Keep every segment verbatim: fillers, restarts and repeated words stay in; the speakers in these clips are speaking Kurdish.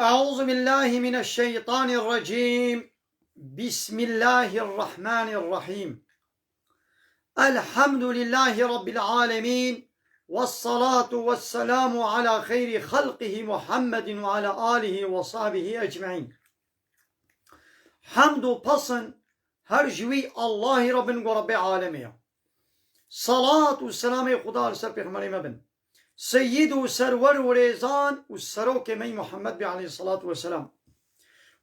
أعوذ بالله من الشيطان الرجيم. بسم الله الرحمن الرحيم. الحمد لله رب العالمين. والصلاة والسلام على خير خلقه محمد وعلى آله وصحبه أجمعين. Hemd û pesn her ji wî Allahî re bin, go Rebbê alemê ye. Salat û selamê Xuda li ser pêxemberê me bin. Seyîd û serwer û rêzan û serokê me yî Muhammed bî aleyhissalatu vesselam.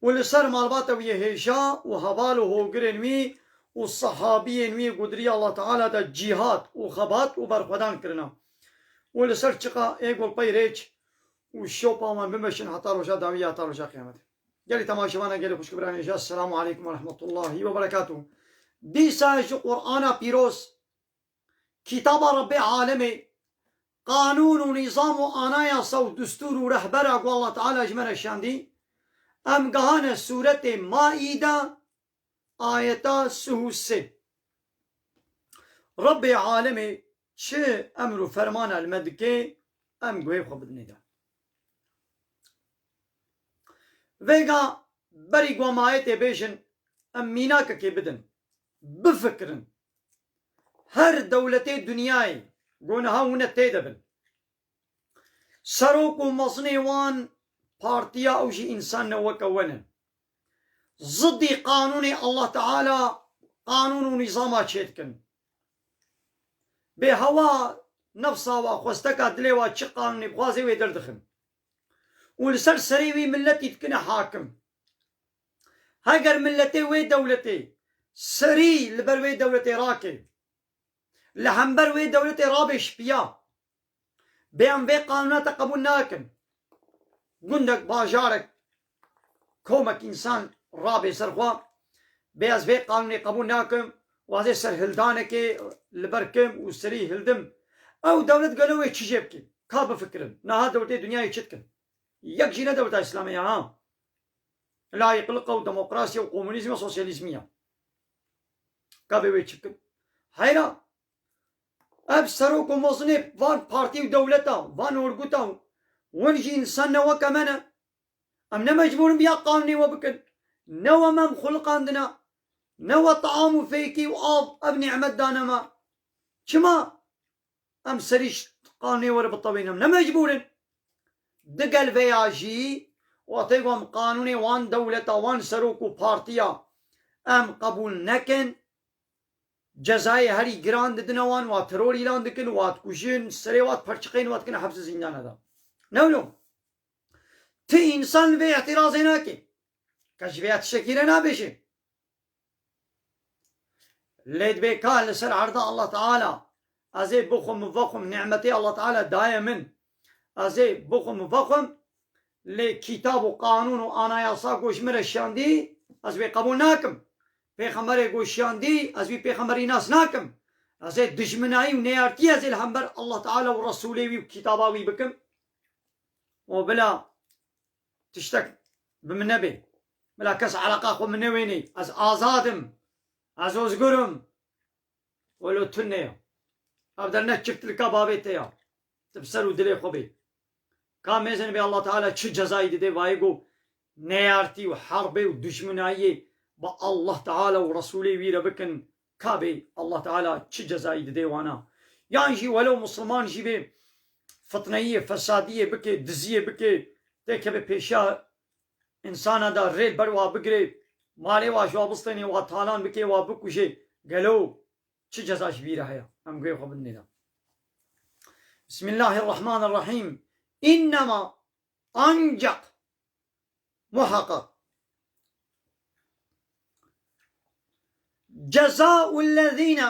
Û li ser malbata wî yê hêja û heval û hogirên wî û sehabiyên wî ku di riya Allah Teala de cîhad û xebat û berxwedan kirina. Û li ser çiqa ê ku li pey rêç û şopa wan bimeşin heta roja dawî ya, heta roja qiyametê. Gelî temaşevana, gelî xwişk û birayên hêja, Esselamu aleykum ve rahmetullahi ve berekatuhu. Dîsa ji Qur'ana pîroz, kitaba Rebbê alemê, qanûn û nîzam û anayasa û destûr û rehbera ku Allah Teala ji me re şandî, em gehane sûretê Maîde, ayeta sih û sê. Rebbê alemê çi emr û fermana li me dike, em guhê xwe bidinê de. Vêga berî ku em ayetê bêjin, em mînakekê bidin, bifikirin. Her dewletê dinyayê ku niha hûn ne tê de bin, serok û mezinê wan partiya ew jî însan ne weke we ne. Zidî qanûnê Allah Teala, qanûn û nîzama çêdikin. Bê hewa nefsa wa, xwesteka dilê wa çi qanûnê bixwaze wê derdixin. Û li ser serê wî miletî dikine hakim. Heger miletê wê dewletê serî li ber wê dewletê rake, li hember wê dewletê rabe şipiya, bê em vê qanûna te qebûl nakin. Gundek, bajarek, komek însan rabe ser xwe, bê ez vê qanûnê qebûl nakim û ez ê serhildanekê li ber kim û serî hildim. Ew dewlet gelo wê çi jê bike? Ka bifikirin. Niha dewletê dinyayê çi dikin? Yek jî ne dewleta Îslamê ya, ha. Layîqlika û demokrasiya û komunîzm û sosyalîzmî ya. Ka bê wê çi bikin? Heyra, ev serok û mezinê van partî û dewleta, van orguta, win jî însan ne weke me ne. Em ne mecbûr in bi ya qanûnê we bikin. Ne we me em xuliqandine, ne we team û fêkî û av, ev nîmet dane me. Çima em serî ji qanûnê we re bitewînin? Em ne mecbûr in. Digel vêya jî, wextê ku em qanûnê wan dewleta, wan serok û partiya em qebûl nekin, cezayê herî giran didine wan, wa teror îlan dikin, wa dikujin, serê wa diperçiqên, wa dikin hepsê zîndana de. Ne wilo? Ti însan vê îtirazê nake. Kes ji vê ya tiştekî re nabêje. Lê dibê ka li ser erda Allah Teala ez ê bixwim û vexwim, nîmetê Allah Teala daye min, ez ê bixwim û vexwim, lê kîtab û qanûn û anayasa ku ji min re şandî, ez wê qebûl nakim. Pêxemberê ku şandî, ez wî pêxemberî nas nakim. Ez ê dijminayî û neyartî ez ê li hember Allah Teala û Resûlê wî û kîtaba wî bikim. Û bila tiştek bi min nebê. Bila kes eleqa xwe min newênê. Ez azad im. Ez ozgur im. Welo tune ye. Ev der ne çiftlika bavê te ya. Tu bi ser û dilê xwe bê. Ka mêzin bê Allah Teala çi cezayî didê vayê ku neyartî û herbê û dijminayiyê bi Allah Teala û Resûlê wî re bikin, ka bê Allah Teala çi cezayî didê wana. Yan jî welo Musliman jî bê fitneyiyê, fesadiyê bike, diziyê bike, têkeve pêşiya însana da rê li ber wa bigire, malê wa ji wa bistêne, wa talan bike, wa bikuje, gelo çi ceza ji vî re heye? Em guhê xwe bidinê de. Bismillahirrahmanirrahîm. Înnema, ancak, muhakkak. Cezaullezîne,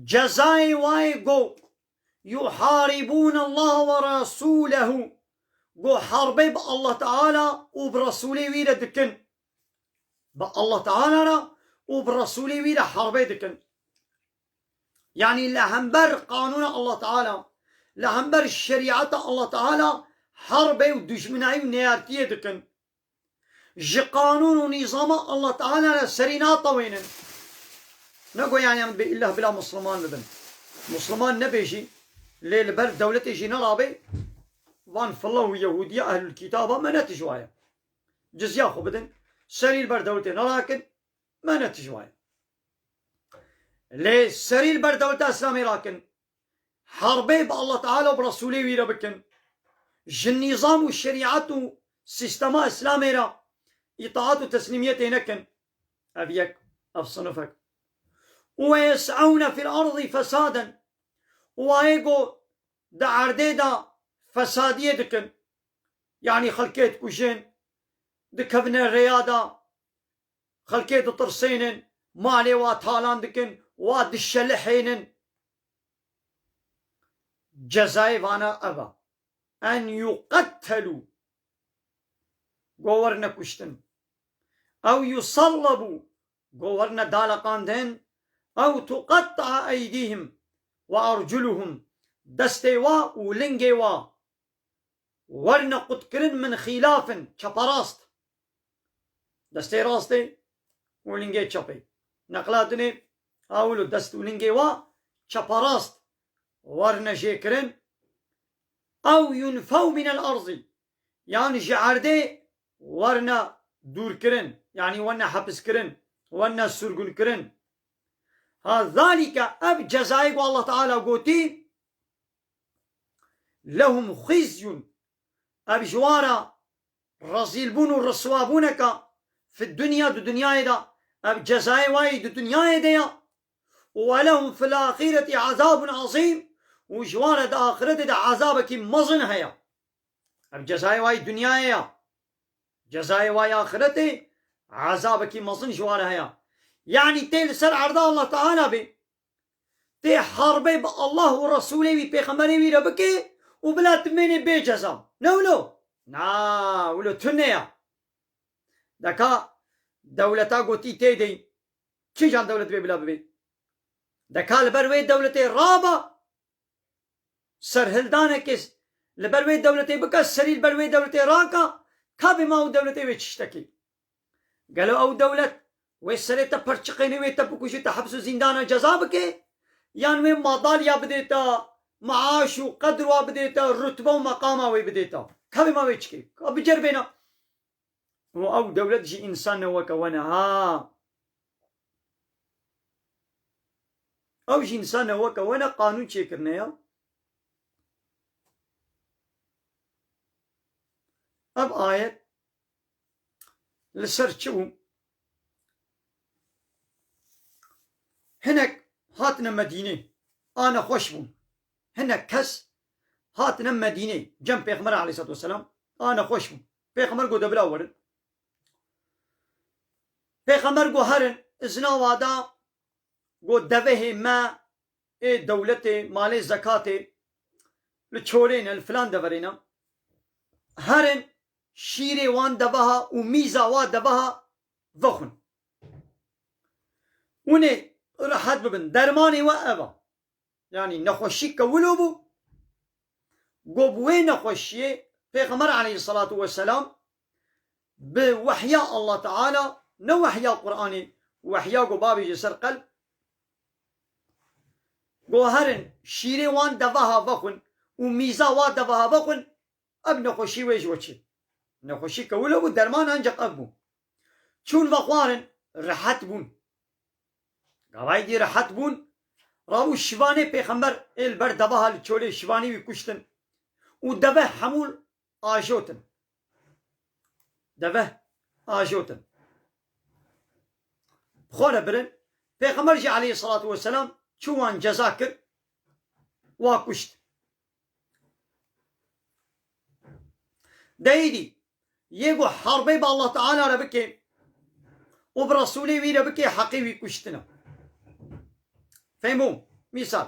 cezayê wayê go yuharibûne Allah ve rasûlehu, go herbê bi Allah Teala û bi Resûlê wî re dikin. Bi Allah Teala re û bi Resûlê wî re herbê dikin. Yanî li hember qanûna Allah Teala, li hember şerîeta Allah Teala herbê û dijminayî û neyartiyê dikin. Ji qanûn û nîzama Allah Teala re serî natewênin. Ne go yanî em bê îlla bila Musliman bibin. Musliman nebe jî, lê li ber dewletê jî nerabe, panfilla û Yehûdiya ehlul kitaba, me ne tij waye. Cizya xwe bidin, serî li ber dewletê nerakin, me ne tij waye. Lê serî li ber dewleta Îslamê rakin, herbê bi Allah Teala û bi Resûlê wî re bikin, ji nîzam û şerîet û sîstema Îslamê re îtaat û teslîmiyetê nekin, ev yek, ev sinifek. Û وَيَسْعَوْنَ فِي الْأَرْضِ فَسَادًا. Û ayê ku di erdê de fesadiyê dikin, yanî xelkê dikujin, dikevine rêya de, xelkê ditirsênin, malê wa talan dikin, wa dişelihênin. Cezayê vana ev e. En yuqettelû, go werine kuştin. Ew yusallabû, go werine daleqandin. Ew tuqetta eydîhim ve arculuhum, destê wa û lingê wa werine qutkirin min xîlafin, çeperast. Destê rastê û lingê çepê. Neqla dinê, ha wilo dest û lingê wa çeperast werine jêkirin. Ew yunfew minel erzî, yan ji erdê werine dûrkirin, yanî werine hepiskirin, werine surgunkirin. Ha zalike, ev cezayê ku Allah Teala gotî, lehum xizyun, ev ji wan re rezîlbûn û riswabûneka fi dunya, di dinyayê de, ev cezayê wayî di dinyayê de ya. Û we lehum fil axîretî azabun azîm, û ji wan re di axîretê de azabekî mezin heye. Ev cezayê wayî dinyayê ya. Cezayê wayî axîretê azabekî mezin ji wan re heye. Yanî tê li ser erda Allah Teala bê. Tê herbê bi Allah û Resûlê wî, pêxemberê wî re bike û bila tu mênê bê ceza. Ne wilo? Na, wilo tune ya. Deka dewleta gotî tê de, kîjan dewlet bê bila bibê? Deka li ber wê dewletê raba, serhildanekê li ber wê dewletê bike, serî li ber wê dewletê raka, ka bê ma û dewletê wê çi tiştekê? Gelo ew dewlet wê serê te perçiqêne, wê te bikuje, te heps û zîndana ceza bike? Yan wê madalya bidê te, maaş û qedr wa bidê te, rutbe û meqama wê bidê te? Ka bê ma wê çikê? Ka biceribêne. Û ew dewlet jî însan ne weke we ne, ha. Ew jî însan ne weke we ne, qanûn çêkirine ya. Ev ayet li ser çi bû? Hinek hatine Medînê, a nexweş bûn. Hinek kes hatine Medînê, cem Pêxember aleyhisselatu vesselam, a nexweş bûn. Pêxember got, de bila werin. Pêxember got, herin, izna wa da, got, devehê me, ê dewletê, malê zekatê, li çolê ne, li filan deverê ne. Herin, şîrê wan deveha û mîza wa deveha vexwin. Hûn ê rehet bibin. Dermanê we ev e. Yanî nexweşî ke wilo bû, got, bi wê nexweşiyê Pêxember aleyhisselatu vesselam bi wehya Allah Teala, ne wehya Qur'anê, wehya ku babê ji ser qelb, got, herin, şîrê wan deveha vexwin û mîza wa deveha vexwin, ev nexweşî wê ji we çê. Nexweşî ke wilo bû, derman ancak ev bû. Çûn vexwarin, rehet bûn. Gavayî dî rehet bûn, rabû şivanê Pêxember ê li ber deveha li çolê şivanê wî kuştin. Û deve hemû ajotin. Deve ajotin. Xwe re birin. Pêxember jî aleyhisselatu vesselam çû wan ceza kir, wa kuşt. De êdî, yê ku herbê bi Allah Teala re bike û bi Resûlê wî re bike, heqê wî kuştin e. Fehmû? Mîsal,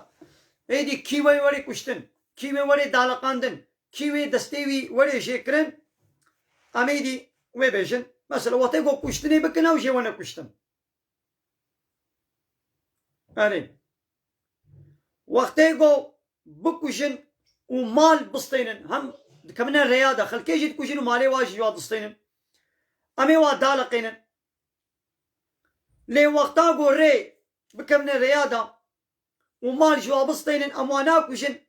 êdî kî wê werê kuştin, kî wê werê daleqandin, kî wê destê wî werê jêkirin, em êdî wê bêjin. Mesela, wextê ku kuştinê bikin, ew jê wene kuştin. Erê. Wextê ku bikujin û mal bistênin, hem dikevine rêya de, xelkê jî dikujin û malê wa jî wa distênin. Em ê wa daleqênin. Lê wexta ku rê bikevine rêya de û mal ji wa bistênin, em wa nakujin.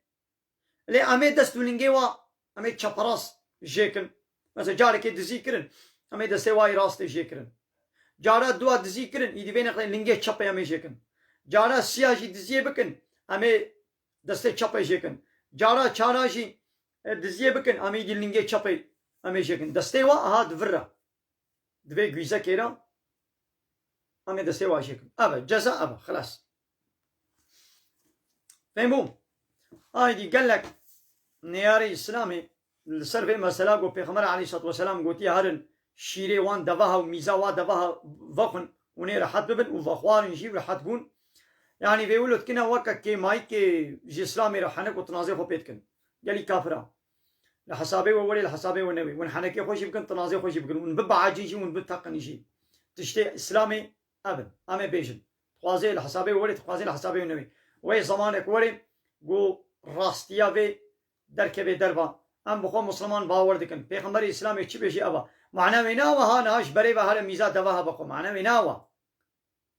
Lê em ê dest û lingê wa em ê çeperast jêkin. Mesela carekê dizî kirin, em ê destê wa yê rastê jêkirin. Cara dua dizî kirin, îdî vê neqlê lingê çepê em ê jêkin. Cara siya jî diziyê bikin, em ê destê çepê jêkin. Cara çara jî, e, diziyê bikin, em ê îdî lingê çepê em ê jêkin. Destê wa aha di vir re. Di vê gûyzekê re em ê destê wa jêkin. Ev e, ceza ev e, xilas. Fehmbû? Aydî gelek neyarê Îslamê li ser vê mesela ku Pêxember aleyhissalatu vesselam gotiye, herin şîrê wan deveha û mîza wa deveha vexwin û nê rehet bibin û vexwarin jî û rehet bûn. Yanî vê wilo dikine weke kêmayîkê ji Îslamê re henek û tinazê xwe pê dikin. Gelî kafira. Li hesabê we werê, li hesabê we newê. Hûn henekê xwe jî bikin, tinazê xwe jî bikin. Hûn bibehecin jî, hûn biteqin jî. Tiştê Îslamê ev in. Em ê bêjin. Dixwazê li hesabê we werê, dixwazê li hesabê we newê. Wê zemanek werê ku rastiya vê derkeve derva. Em bi xwe Musliman bawer dikin. Pêxemberê Îslamê çi bêjî ev e. Mana wê ne ew e ha niha ji berê ve here mîza deve ha bixwe. Mana wê ne ew e.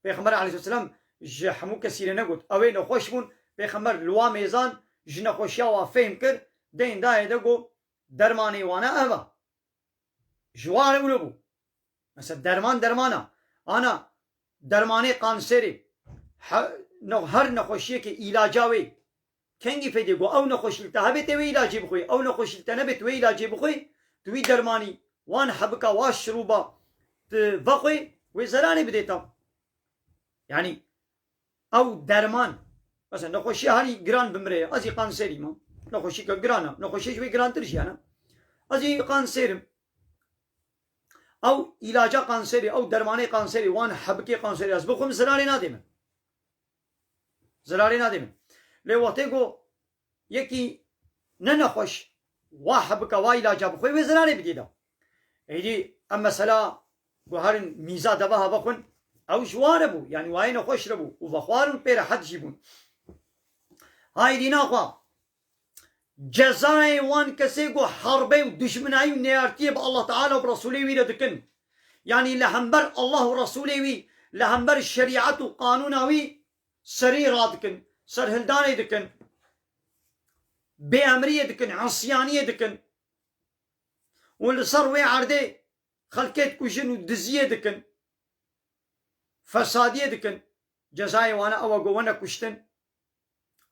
Pêxember aleyhisselam ji hemû kesî re negot. Ew ê nexweş bûn. Pêxember li wa mêzan ji nexweşiya wa fêhm kir. Deyn dayê de got, dermanê wana ev e. Ji wa re wilo bû. Mesela derman dermana. Ana dermanê kanserê. He-, ne-, her nexweşiyekê îlaca wê. Kengî fedê got, ew nexweşî li te hebe tê wê îlacê bixwî, ew nexweşî li te nebê tu wê îlacê bixwî, tu wî dermanî, wan hebika, wa şirûba tu vexwê, wê zerarê bidê te. Yanî ew derman, mesela nexweşiya herî giran bi min re ye, ez jî kanserî me, nexweşîka giran e, nexweşiyê ji wê girantir jî hene. Ez jî kanser im. Ew îlaca kanserî, ew dermanê kanserî, wan hebikê kanserî ez bixwim zerarê nadê min. Zerarê nadê min. Lê wextê ku yekî ne nexweş, wa hebika, wa îlaca bixwe, wê zerarê bidê de. Êdî em mesela guherin mîza deve heve xwin, ew ji wa re bû, yanî wayê nexweş re bû û vexwarin pê rehet jî bûn. Haydî naxwe cezayê wan kesê ku herbê û dijminayî û neyartiyê bi Allah Teala û bi Resûlê wî re dikin. Yanî li hember Allah û Resûlê wî, li hember şerîet û qanûna wî serî radikin, serhildanê dikin, bêemriyê dikin, îsyaniyê dikin û li ser wê erdê xelkê dikujin û diziyê dikin, fesadiyê dikin. Cezayê wana ew e ku wene kuştin.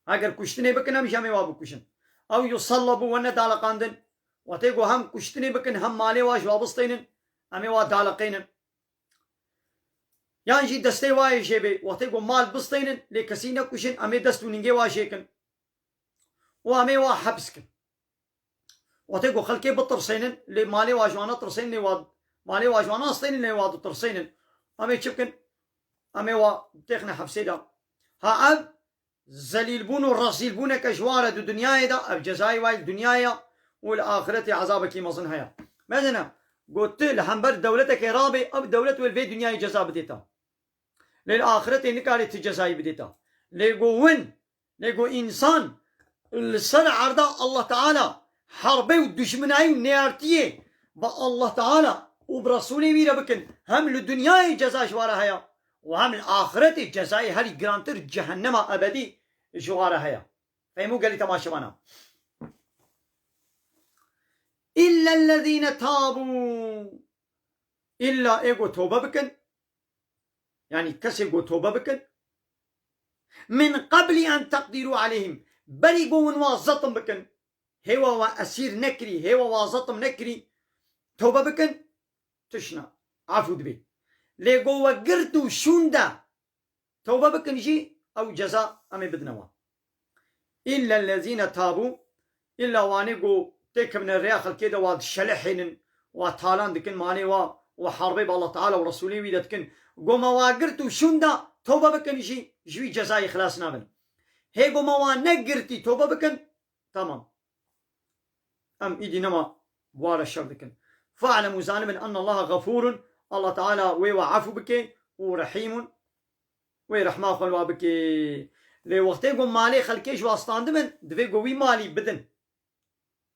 Eger kuştinê bikin, em jî em ê wa bikujin. Ew yusallabu, wene daliqandin. Wextê ku hem kuştinê bikin, hem malê wa ji wa bistênin, em ê wa daliqênin. Yan jî destê wa yê jê bê, wextê ku mal bistênin, lê kesî nekuşin, em ê dest û ningê wa jê kin. Û em ê wa heps kin. Wextê ku xelkê bitirsênin, lê malê wa ji wan netirsênin, lê wa, malê wa ji wan nastênin, lê wa ditirsênin. Em ê çi bikin? Em ê wa têxine hepsê de. Ha ev zelîlbûn û rezîlbûneke ji wan re di dinyayê de, ev cezayê wa yê li dinyayê ye û li axirete ezabekî mezin heye. Mezin e, got tu li hember dewletekê rabê, ev dewlet wê li vê dinyayê ceza bidê te. Lê li axiretê nikarê tu cezayî bidê te. Lê got win, lê got însan li ser erda Allah Teala herbê û dijminayî û neyartiyê bi Allah Teala û bi Resûlê wî re bikin, hem li dinyayê ceza ji wa re heye û hem li axiretê cezayê herî girantir cehennema ebedî ji wa re heye. Fehmû gelî temaşevana. İllellezîne tabû. Îlla ê ku tobe bikin. Yanî kesê ku tobe bikin. Min qebli en teqdîrû aleyhim. Berî ku hûn wa zetim bikin. Hêwa wa esîr nekirî, hêwa wa zetim nekirî. Tobe bikin. Tişna. Afû dibê. Lê ku we girt û şûn de. Tewbe bikin jî, ew ceza em ê bidine wan. Îllellezîne tabû, îlla wanê ku têkevine rêya xelkê de wa dişelihênin, wa talan dikin malê wa, wa harbê bi Allah Teala û Resûlê wî de dikin. Ku me wa girt û şûn da, tewbe bikin jî, ji wî cezayê xilas nabin. Hê ku me wa negirtî tewbe bikin, Tamam. Em îdî nema bi wa re şer dikin. Fe'lemû, zanibin, ennallaha xefûrun, Allah Teala wê we efû bike û rehîmun, wê rehma xwe li wa bike. Lê wextê ku malê xelkê ji wa standibin, divê ku wî malî bidin.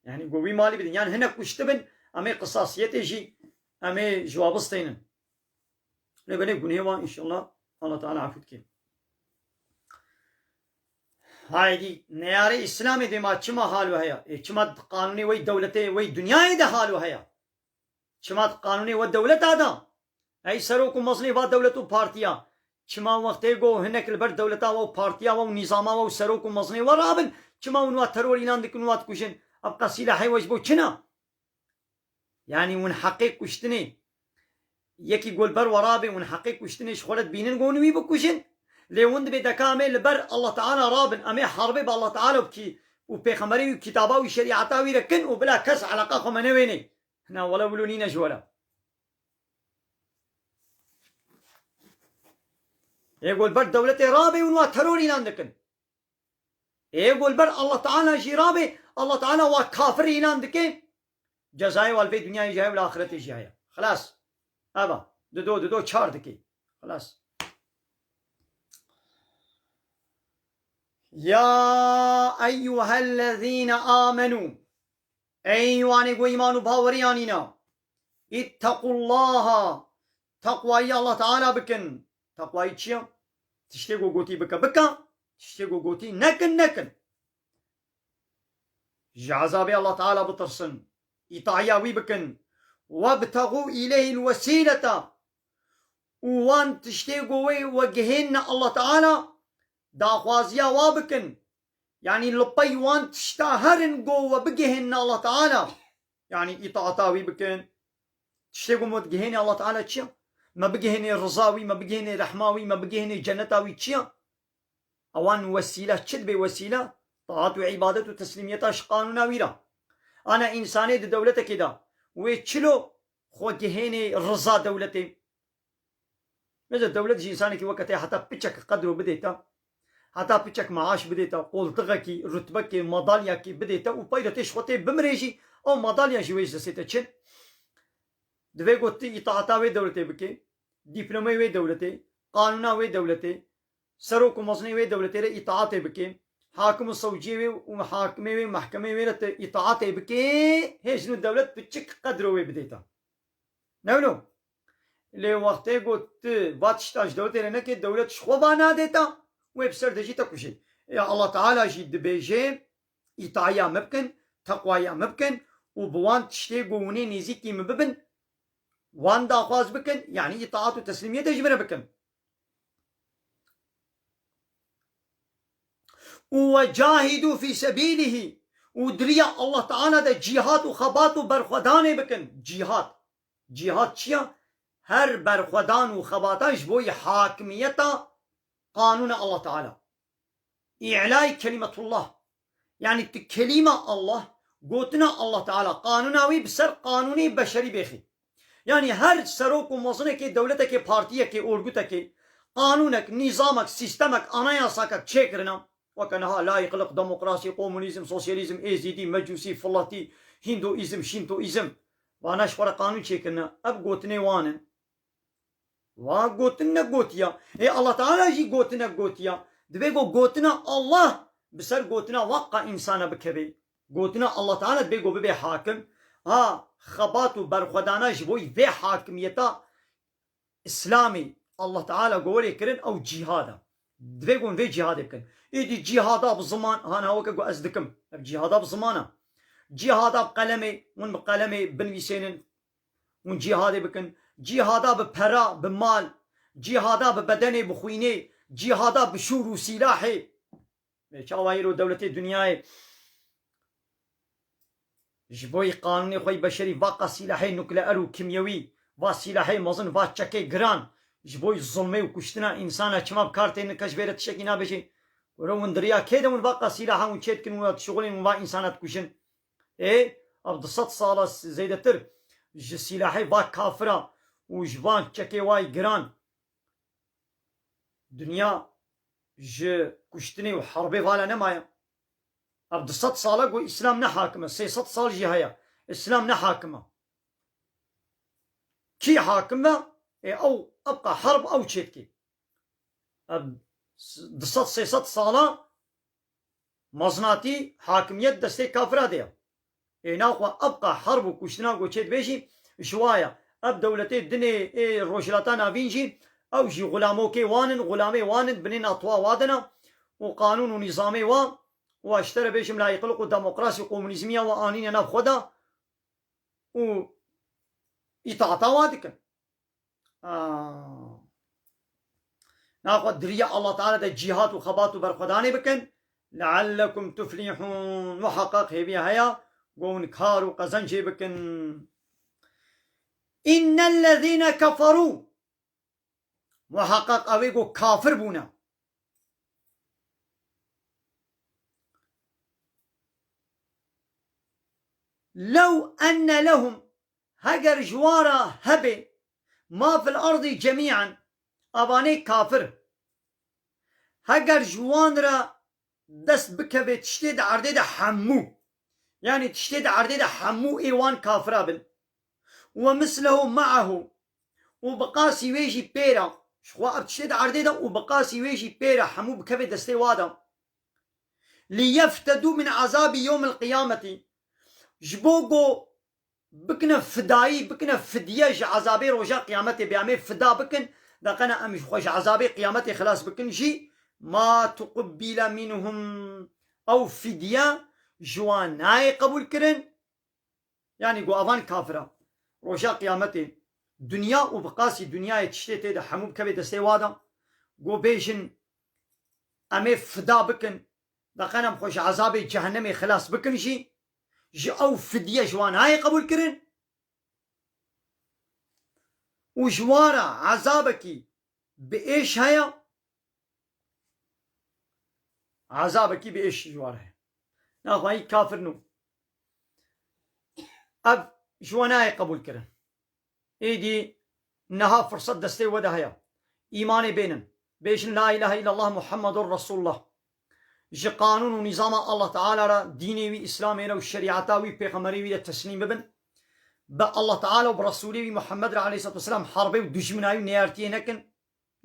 Yanî ku wî malî bidin. Yan hinek kuştibin, em ê qisasiyetê jî em ê ji wa bistênin. Lê belê gunehê wan înşallah Allah Teala efû dike. Haydî, neyarê Îslamê dê ma çima halo heye? Ê, çima qanûnê wey dewletê, wey dinyayê de halo heye? Çima qanûnê we dewleta de? Ey serok û mezinê va dewlet û partiya, çima wextê go hinek li ber dewleta we û partiya we û nîzama we û serok û mezinê we rabin, çima hûn wa teror îlan dikin û wa dikujin? Ev qe sîlahê we ji bo çi ne? Yanî hûn heqê kuştinê, yekî go li ber we rabê, hûn heqê kuştinê ji xwe re dibînin, go hûn wî bikujin. Lê hûn dibê deka em ê li ber Allah Teala rabin, em ê herbê bi Allah Teala û kî-, û pêxemberê wî û kitaba wî, şerîeta wî re kin û bila kes eleqa xwe me newênê. Na wele wilo nîne ji we re. Ê go li ber dewletê rabê hûn wa teror îlan dikin. Ê go li ber Allah Teala jî rabê, Allah Teala wa kafir îlan dike. Cezayê wa li vê dinyayê jî heye û li axiretê jî heye. Xilas. Eva. Dido, dido çar dike. Xilas. Ya eyyuhellezîne amenû. Ey wanê ku îman û bawerî anîna. Îttequllaha. Teqwayî Allah Teala bikin. Teqwayî çi ye? Tiştê ku gotî bike, bike. Tiştê ku gotî nekin, nekin. Ji ezabê Allah Teala bitirsin. Îtaiya wî bikin. Webtexû îleyhil wesîlete. Û wan tiştê ku wê we gihênine Allah Teala, daxwaziya wa bikin. Yanî li pey wan tişta herin go we bigihênine Allah Teala. Yanî îtaata wî bikin. Tiştê ku me digihênê Allah Teala çi ye? Me bigihênê riza wî, me bigihênê rehma wî, me bigihênê cenneta wî çi ye? Ewan wesîle çi dibe wesîle? Taat û îbadet û teslîmiyeta ji qanûna wî re. Ana însanê di dewletekê de wê çilo xwe gihênê riza dewletê. Mesela dewlet ji însanekî weke te heta piçek qedro bidê te, heta piçek maaş bidê te, qoltixekî, rutbekê, madalyakî bidê te û peyre tê ji xwe tê bimirê jî, ew madalya ji wê ji destê te çin. Divê ku tu îtaata wê dewletê bikê, dîplomeyê wê dewletê, qanûna wê dewletê, serok û mezinê wê dewletê re îtaatê bikê, hakim û sewciyê wê û hakimê wê, mehkemeyê wê re tu îtaatê bikê, hê jin û dewlet piçik qedro wê bidê te. Ne wilo? Lê wextê ku tu va tişta ji dewletê re nekê, dewlet ji xwe va nadê te, wê bi ser de jî te kujê. Ya Allah Teala jî dibêje, îtaiya min bikin, teqwaya min bikin û bi wan tiştê ku hûn ê nêzîkî min bibin, wan daxwaz bikin, yanî îtaat û teslîmiyetê ji min re bikin. Û wecahidû fî sebîlihî, û di riya Allah Teala de cîhad û xebat û berxwedanê bikin. Cîhad. Cîhad çi ye? Her berxwedan û xebatan ji bo yî hakimiyeta qanûna Allah Teala. Î'lay kelîmetullah. Yanî tu kelîma Allah, gotina Allah Teala, qanûna wî bi ser qanûnê beşerî bêxî. Yanî her serok û mezinekê, dewletekê, partiyekê, orgutekê, qanûnek, nîzamek, sîstemek, anayasakek çêkirine, weke niha layîqlik, demokrasî, komunîzm, sosyalîzm, êzîdî, mecûsî, filatî, hîndoîzm, şîntoîzm, vana ji xwe re qanûn çêkirine. Ev gotinê wan in. Wa gotin negotiya. Ê Allah Teala jî gotin negotiya. Divê ku gotina Allah bi ser gotina wa qa însana bikeve. Gotina Allah Teala divê ku bibe hakim. Ha, xebat û berxwedana ji bo vê hakimiyeta Îslamê Allah Teala gowerê kirin ew cîhad e. Divê ku hûn vê cîhadê bikin. Êdî cîhada bi ziman, hana weke ku ez dikim. Ev cîhada bi ziman e. Cîhada bi qelemê, hûn bi qelemê binivîsênin. Hûn cîhadê bikin. Cîhada bi pera, bi mal, cîhada bi bedenê, bi xwînê, cîhada bi şûr û sîlahê. Lê çawa îro dewletê dinyayê ji bo yî qanûnê xwe yî beşerî va qa sîlahê nukleer û kimyewî, va sîlahê mezin, va çekê giran, ji bo yî zulmê û kuştina însana çima bi kar tênin, kes ji vê re tiştekî nabêjê? Were hûn di riya kê de hûn va qa sîlaha hûn çê dikin, hûn dişixulin, hûn va însana dikujin? Ê, ev du sed sala zêdetir ji sîlahê va kafira û ji van çekê wayî giran dinya ji kuştinê û herbê vala nemaye. Ev du sed sala ku Îslam ne hakim e, sê sed sal jî heye. Îslam ne hakim e. Kî hakim e? Ê ew, ebqa herb ew çêdikê. Ev du sed sê sed sala mezinatî, hakimiyet destê kafira de ye. Ê naxwe ebqa herb û kuştina ku çê dibê jî ji wa ye. Ev dewletê dinê ê Rojhilata Navîn jî ew jî xulamokê wan in, xulamê wan in, binê natwa wa de ne. û qanûn û nîzamê wa, û ez ji te re bêjim layîqlik û demokrasî û komunîzmiya wa anîne nav xwe de û îtaata wa dikin. Aa. Naxwe di riya Allah Teala de cîhat û xebat û berxwedanê bikin. Leallekum tuflihûn. Muheqeq hêviya heye ku hûn kar û qezencê bikin. Înnellezîne keferû. Muheqeq ew ê ku kafir bûne. Lew enne lehum, heger ji wan re hebe, ma fil erdî cemî'en, evanê kafir, heger ji wan re dest bikeve tiştê di erdê de hemû, yanî tiştê di erdê de hemû ê wan kafira bin, we mislehu ma'ahu, û bi qasî wê jî pê re, ji xwe ev tiştê di erdê de û bi qasî wê jî pê re hemû bikeve destê wa de. Li yeftedû min ezabî yewmil qiyametî, ji bo ku bikine fidayî, bikine fidye ji ezabê roja qiyametê, bê em ê fida bikin, de qene em ji xwe ji ezabê qiyametê xilas bikin jî, ma tuqbîle minhum, ew fidye ji wan nayê qebûl kirin. Yanî ku evan kafira roja qiyametê, dinya û bi qasî dinyayê tiştê tê de hemû bikeve destê wa de, ku bêjin em ê fida bikin, de qene em xwe ji ezabê cehennemê xilas bikin jî, ji ew fidye ji wan nayê qebûl kirin û ji wan re ezabekî bi êş heye, ezabekî bi êş ji wan re heye. Naxwayî kafir nû. Ev ji we nayê qebûl kirin. Êdî niha firset destê we de heye. Îmanê bênin. Bêjin la ilahe illallah Muhammedun Resulullah. Ji qanûn û nîzama Allah Teala re, dînê wî Îslamê re û şerîeta wî, pêxemberê wî de teslîm bibin. Bi Allah Teala û bi Resûlê wî Muhammed re aleyhisselatu vesselam herbê û dijminayî û neyartiyê nekin.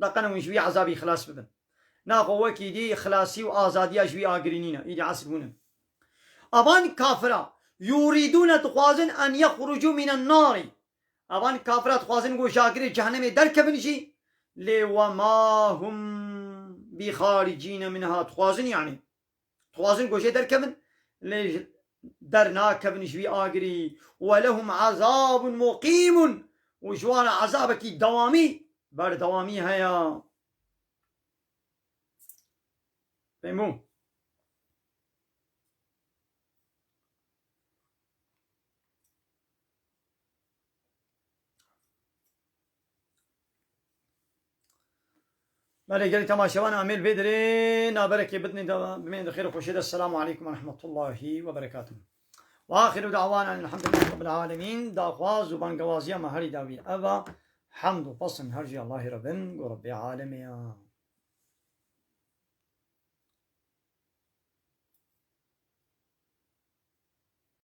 De qene hûn ji wî ezabî xilas bibin. Naxwe wekî dî xilasî û azadiya ji wî agirî nîne. Îdî esr hûn in. Evan kafira, yurîdûne, dixwazin, en yexrucû mînen narî. Evan kafira dixwazin ku ji agirê cehennemê derkevin jî, lê we ma hum bi xaricîne minha. Dixwazin, yanî, dixwazin ku jê derkevin, lê ji, dernakevin ji wî agirî. We lehum ezabun muqîmun. Û ji wan re ezabekî dewamî, berdewamî heye. Fehmû? Belê, gelî temaşevan, em ê li vê dirê naberekê bidinê de bimên di xêr û xweşê de. Selamu aleykum ve rahmetullahi ve berekatuhu. Ve axiru da'wana elhamdulillahi rabbil alemin. Daxwaz û bangewaziya me herî dawî ev e. Hemd û pesn her jî Allahê re bin, go Rebbê alemê ya.